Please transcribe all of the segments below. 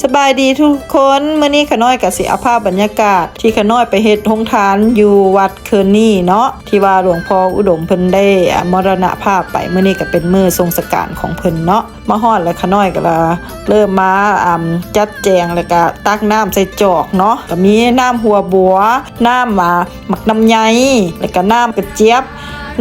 ສະບາຍດີທຸກຄົນ, ມື້ນີ້ຂະນ້ອຍກະຊິເອົາພາບບັນຍາກາດທີ່ຂະນ້ອຍໄປເຮັດໂຮງທານຢູ່ວັດເຄີນນີ້ເນາະ ທີ່ວ່າຫຼວງພໍ່ອຸດົມເພິ່ນໄດ້ ອາ ມໍລະນະພາບໄປ. ມື້ນີ້ກະເປັນມື້ສົ່ງສະການຂອງເພິ່ນເນາະ. ມາຮອດແລ້ວຂະນ້ອຍກະລະເລີ່ມມາ ອາ ຈັດແຈງ ແລ້ວກະຕັກນ້ຳໃສ່ຈອກເນາະ, ກະມີນ້ຳຫົວບົວ, ນ້ຳ ອາ ໝາກນຳໄຍ ແລ້ວກະນ້ຳກະຈຽບ,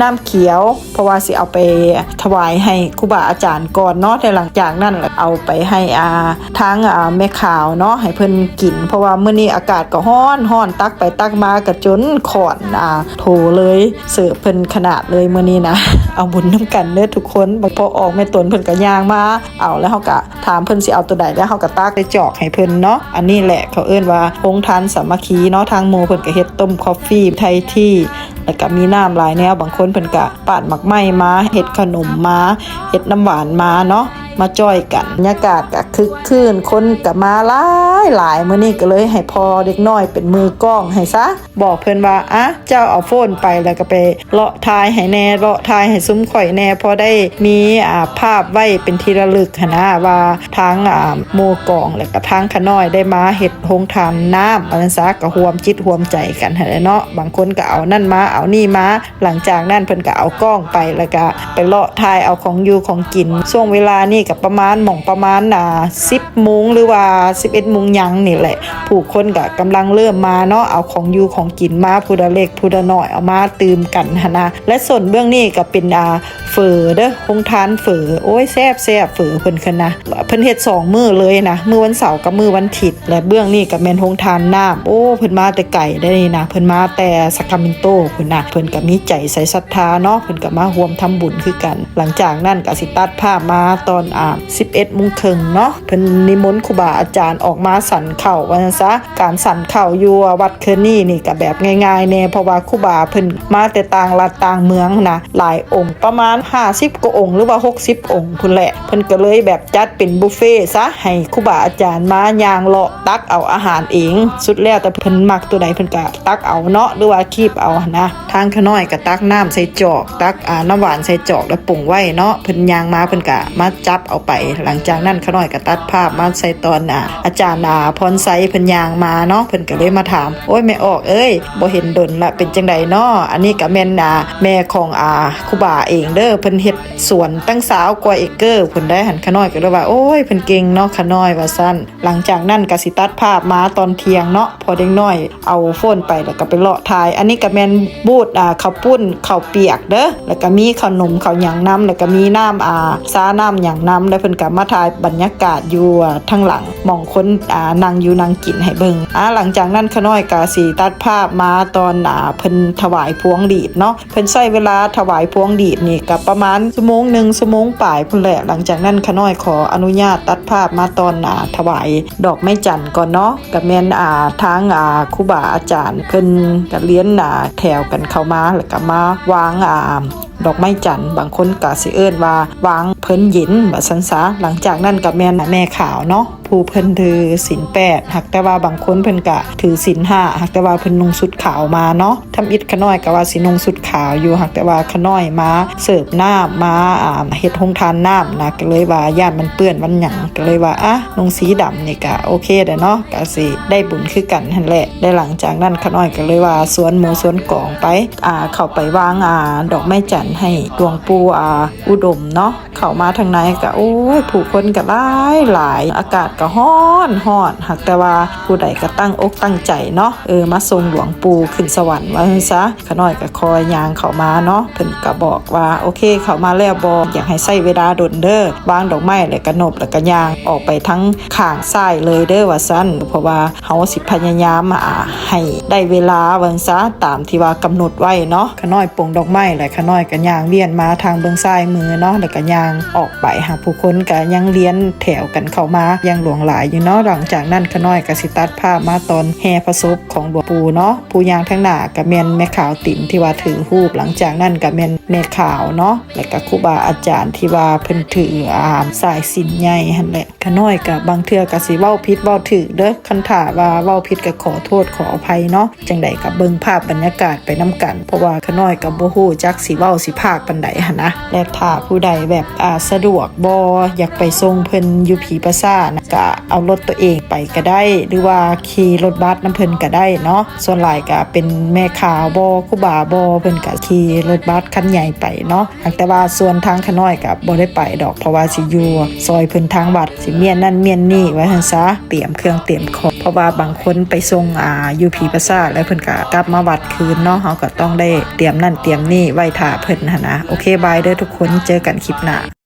ນ້ຳຂຽວ ເພາະວ່າຊິເອົາໄປຖວາຍໃຫ້ຄູບາອາຈານກ່ອນເນາະ, ແຕ່ຫຼັງຈາກນັ້ນລະເອົາໄປໃຫ້ ອາ ທາງ ອາ ແມ່ຂາວເນາະ ໃຫ້ເພິ່ນກິນ, ເພາະວ່າມື້ນີ້ອາກາດກໍຮ້ອນ ຮ້ອນ ຕັກໄປຕັກມາກໍຈົນຄ້ອນ ອາ ໂຖເລີຍ. ເສີບເພິ່ນຂະໜາດເລີຍມື້ນີ້ນະ. ເອົາບຸນນຳກັນເດີທຸກຄົນ. ພໍອອກແມ່ຕົນເພິ່ນກໍຍ່າງມາເອົາ ແລ້ວເຮົາກໍຖາມເພິ່ນຊິເອົາໂຕໃດ ແລ້ວເຮົາກໍຕັກໃສ່ຈອກໃຫ້ເພິ່ນເນາະ. ອັນນີ້ແຫຼະເຂົາເອີ້ນວ່າໂຮງທານສາມັກຄີເນາະ. ທາງໝູ່ເພິ່ນກໍເຮັດຕົ້ມຄອບຟີ້ ໄທທີ ແລ້ວກໍມີນ້ຳຫຼາຍແນວ, ບາງຄົນເພິ່ນກໍປາດໝາກໄມ້ມາ ເຮັດຂະໜົມມາ ເຮັດນ້ຳຫວານມາເນາະ ມາຈ່ອຍກັນ. ບັນຍາກາດກໍຄຶກຄື້ນ ຄົນກໍມາຫຼາຍໆ. ມື້ນີ້ກໍເລີຍໃຫ້ພໍ່ເດັກນ້ອຍເປັນມືກ້ອງໃຫ້ຊະ, ບອກເພິ່ນວ່າ ອະ ເຈົ້າເອົາໂຟນໄປ ແລ້ວກໍໄປເລາະຖ່າຍໃຫ້ແດ່ ເລາະຖ່າຍໃຫ້ຊຸມຂ້ອຍແດ່ ພໍໄດ້ມີ ອາ ພາບໄວ້ເປັນທີ່ລະລຶກຫັ້ນນະ ວ່າທາງ ອາ ໝູ່ກອງ ແລ້ວກໍທາງຂະນ້ອຍໄດ້ມາເຮັດໂຮງທານນ້ຳ ວ່າຊັ້ນຊະ. ກໍຮ່ວມຈິດຮ່ວມໃຈກັນຫັ້ນແຫຼະເນາະ, ບາງຄົນກໍເອົານັ້ນມາເອົານີ້ມາ. ຫຼັງຈາກນັ້ນເພິ່ນກໍເອົາກ້ອງໄປ ແລ້ວກໍໄປເລາະຖ່າຍເອົາຂອງຢູ່ຂອງກິນ. ຊ່ວງເວລານີ້ກໍປະມານ ໝ່ອງປະມານ ອາ ສິບໂມງ ຫຼືວ່າສິບເອັດໂມງຫຍັງນີ້ແຫຼະ, ຜູ້ຄົນກໍກຳລັງເລີ່ມມາເນາະ ເອົາຂອງຢູ່ຂອງກິນມາ ຜູ້ລະເລັກຜູ້ລະນ້ອຍ ເອົາມາຕື່ມກັນຫັ້ນນະ. ແລະ ໂຊນເບື້ອງນີ້ກໍເປັນ ອາ ເຝີເດີ ໂຮງທານເຝີ. ໂອ້ຍ ແຊບໆ ເຝີເພິ່ນຫັ້ນນະ. ເພິ່ນເຮັດສອງມື້ເລີຍນະ, ມື້ວັນເສົາກັບມື້ວັນທິດ. ແລະ ເບື້ອງນີ້ກໍແມ່ນໂຮງທານນ້ຳ. ໂອ້ ເພິ່ນມາແຕ່ໄກໄດ໋ນີ້ນະ, ເພິ່ນມາແຕ່ຊາຄາເມນໂຕພຸ້ນນະ. ເພິ່ນກໍມີໃຈໃສ່ສັດທາເນາະ, ເພິ່ນກໍມາຮ່ວມທຳບຸນຄືກັນ. ຫຼັງຈາກນັ້ນກໍຊິຕັດພາບມາຕອນ ອາ ສິບເອັດໂມງເຄິ່ງເນາະ, ເພິ່ນນິມົນຄູບາອາຈານອອກມາສັນເຂົ້າ ວ່າຊັ້ນຊະ. ການສັນເຂົ້າຢູ່ວັດເຄີນນີ້ນີ້ກໍແບບງ່າຍໆແດ່ ເພາະວ່າຄູບາເພິ່ນມາແຕ່ຕ່າງລັດຕ່າງເມືອງນະ ຫຼາຍອົງ ປະມານຫ້າສິບກວ່າອົງ ຫຼືວ່າຫົກສິບອົງພຸ້ນແຫຼະ. ເພິ່ນກໍເລີຍແບບຈັດເປັນບຸບເຟຊະ ໃຫ້ຄູບາອາຈານມາຍ່າງເລາະຕັກເອົາອາຫານເອງ. ສຸດແລ້ວແຕ່ເພິ່ນມັກໂຕໃດເພິ່ນກໍຕັກເອົາເນາະ ຫຼືວ່າຄີບເອົາຫັ້ນນະ. ທາງຂະນ້ອຍກໍຕັກນ້ຳໃສ່ຈອກ ຕັກ ອາ ນ້ຳຫວານໃສ່ຈອກແລ້ວປົງໄວ້ເນາະ, ເພິ່ນຍ່າງມາເພິ່ນກໍມາຈັບເອົາໄປ. ຫຼັງຈາກນັ້ນຂະນ້ອຍກໍຕັດພາບມາໃສ່ຕອນ ອາ ອາຈານ ອາ ພອນໄຊເພິ່ນຍ່າງມາເນາະ, ເພິ່ນກໍເລີຍມາຖາມ ໂອ້ຍ ແມ່ອອກເອີຍ ບໍ່ເຫັນດົນລະ ເປັນຈັ່ງໃດນໍ? ອັນນີ້ກໍແມ່ນ ອາ ແມ່ຂອງ ອາ ຄູບາເອງເດີ, ເພິ່ນເຮັດສວນຕັ້ງຊາວກວ່າເອເກີພຸ້ນໄດ໋ຫັ້ນ. ຂະນ້ອຍກໍເລີຍວ່າ ໂອ້ຍ ເພິ່ນເກັ່ງເນາະຂະນ້ອຍ ວ່າຊັ້ນ. ຫຼັງຈາກນັ້ນກໍຊິຕັດພາບມາຕອນທ່ຽງເນາະ, ພໍເດັກນ້ອຍເອົາໂຟນໄປ ແລ້ວກໍໄປເລາະຖ່າຍ. ອັນນີ້ກໍແມ່ນບູດ ອາ ເຂົ້າປຸ້ນ ເຂົ້າປຽກເດີ, ແລ້ວກໍມີເຂົ້າໜົມເຂົ້າຫຍັງນຳ ແລ້ວກໍມີນ້ຳ ອາ ຊາ ນ້ຳຫຍັງນຳ. ແລ້ວເພິ່ນກໍມາຖ່າຍບັນຍາກາດຢູ່ ອາ ທາງຫຼັງ ໝ່ອງຄົນ ອາ ນັ່ງຢູ່ນັ່ງກິນໃຫ້ເບິ່ງ. ອາ ຫຼັງຈາກນັ້ນຂະນ້ອຍກໍຊິຕັດພາບມາຕອນ ອາ ເພິ່ນຖວາຍພວງຫຼີດເນາະ. ເພິ່ນໃຊ້ເວລາຖວາຍພວງຫຼີດນີ້ກໍປະມານຊົ່ວໂມງໜຶ່ງ ຊົ່ວໂມງປາຍພຸ້ນແຫຼະ. ຫຼັງຈາກນັ້ນຂະນ້ອຍຂໍອະນຸຍາດຕັດພາບມາຕອນ ອາ ຖວາຍດອກໄມ້ຈັນກ່ອນເນາະ. ກໍແມ່ນ ອາ ທາງ ອາ ຄູບາອາຈານເພິ່ນກໍລຽນ ອາ ແຖວກັນເຂົ້າມາ ແລ້ວກໍມາວາງ ອາ ດອກໄມ້ຈັນ, ບາງຄົນກໍຊິເອີ້ນວ່າວາງເພີນເຢັນ ວ່າຊັ້ນຊະ. ຫຼັງຈາກນັ້ນກໍແມ່ນແມ່ຂາວເນາະ ຜູ້ເພິ່ນຖືສິນແປດ, ຫາກແຕ່ວ່າບາງຄົນເພິ່ນກະຖືສິນຫ້າ, ຫາກແຕ່ວ່າເພິ່ນນຸ່ງຊຸດຂາວມາເນາະ. ທຳອິດຂະນ້ອຍກະວ່າຊິນຸ່ງຊຸດຂາວຢູ່, ຫາກແຕ່ວ່າຂະນ້ອຍມາເສີບນ້ຳ ມາ ອ່າ ເຮັດໂຮງທານນ້ຳນະ, ກະເລີຍວ່າຢ້ານມັນເປື້ອນມັນຫຍັງ, ກະເລີຍວ່າ ອະ ນຸ່ງສີດຳນີ້ກະໂອເຄແຫຼະເນາະ, ກະຊິໄດ້ບຸນຄືກັນຫັ້ນແຫຼະ. ແລະ ຫຼັງຈາກນັ້ນຂະນ້ອຍກະເລີຍວ່າຊວນໝູ່ຊວນກອງໄປ ອ່າ ເຂົ້າໄປວາງ ອ່າ ດອກໄມ້ຈັນໃຫ້ຫຼວງປູ່ ອ່າ ອຸດົມເນາະ. ເຂົ້າມາທາງໃນກະ ໂອ້ຍ ຜູ້ຄົນກະຫຼາຍຫຼາຍ, ອາກາດກະຮ້ອນຮ້ອນ, ຫາກແຕ່ວ່າຜູ້ໃດກະຕັ້ງອົກຕັ້ງໃຈເນາະ, ເອີ ມາສົ່ງຫຼວງປູ່ຂຶ້ນສະຫວັນວ່າຊັ້ນຊະ. ຂະນ້ອຍກະຄ່ອຍຍ່າງເຂົ້າມາເນາະ, ເພິ່ນກະບອກວ່າ ໂອເຄ ເຂົ້າມາແລ້ວບໍ່ ຢາກໃຫ້ໃຊ້ເວລາດົນເດີ, ວາງດອກໄມ້ແລ້ວກະນົບ ແລ້ວກະຍ່າງອອກໄປທາງຂ້າງຊ້າຍເລີຍເດີ ວ່າຊັ້ນ, ເພາະວ່າເຮົາຊິພະຍາຍາມ ອ່າ ໃຫ້ໄດ້ເວລາວ່າຊັ້ນຊະ ຕາມທີ່ວ່າກຳນົດໄວ້ເນາະ. ຂະນ້ອຍປົງດອກໄມ້ ແລະ ຂະນ້ອຍກໍຍ່າງວຽນມາທາງເບື້ອງຊ້າຍມືເນາະ, ແລ້ວກໍຍ່າງອອກໄປຫາ ຜູ້ຄົນກໍຍັງລຽນແຖວກັນເຂົ້າມາຢ່າງຫຼວງຫຼາຍຢູ່ເນາະ. ຫຼັງຈາກນັ້ນຂະນ້ອຍກໍຊິຕັດພາບມາຕອນແຫ່ພະສົບຂອງຫຼວງປູ່ເນາະ, ຜູ້ຍ່າງທາງໜ້າກໍແມ່ນແມ່ຂາວຕິນທີ່ວ່າຖືຮູບ, ຫຼັງຈາກນັ້ນກໍແມ່ນແມ່ຂາວເນາະ, ແລ້ວກໍຄູບາອາຈານທີ່ວ່າເພິ່ນຖື ອ່າ ສາຍສິນໃຫຍ່ຫັ້ນແຫຼະ. ຂະນ້ອຍກະບາງເທື່ອກະຊິເວົ້າຜິດເວົ້າຖືກເດີ, ຄັນຖ້າວ່າເວົ້າຜິດກະຂໍໂທດຂໍອະໄພເນາະ. ຈັ່ງໃດກະເບິ່ງພາບບັນຍາກາດໄປນຳກັນ, ເພາະວ່າຂະນ້ອຍກະບໍ່ຮູ້ຈັກຊິເວົ້າຊິພາກປານໃດຫັ້ນນະ. ແລະ ຖ້າຜູ້ໃດແບບ ອ່າ ສະດວກບໍ່ ຢາກໄປສົ່ງເພິ່ນຢູ່ຜີປາສາດນະ, ກ ກະເອົາລົດໂຕເອງໄປກະໄດ້ ຫຼືວ່າຂີ່ລົດບັສນຳເພິ່ນກະໄດ້ເນາະ. ສ່ວນຫຼາຍກະເປັນແມ່ຂາວບໍ ຄູບາບໍ ເພິ່ນກະຂີ່ລົດບັສຄັນໃຫຍ່ໄປເນາະ. ຫາກແຕ່ວ່າສ່ວນທາງຂ້ານ້ອຍກະບໍ່ໄດ້ໄປດອກ ເພາະວ່າຊິຢູ່ຊ່ອຍເພິ່ນທາງວັດ ຊິມ້ຽນນັ້ນມ້ຽນນີ້ວ່າຊັ້ນຊະ ຕຽມເຄື່ອງຕຽມຂອງ ເພາະວ່າບາງຄົນໄປສົ່ງ ອາ ຢູ່ຜີປາສາດ ແລ້ວເພິ່ນກະກັບມາວັດຄືນເນາະ ເຮົາກະຕ້ອງໄດ້ຕຽມນັ້ນຕຽມນີ້ໄວ້ຖ້າເພິ່ນຫັ້ນນະ. ໂອເຄ ບາຍເດີທຸກຄົນ ເຈີກັນຄລິບໜ້າ.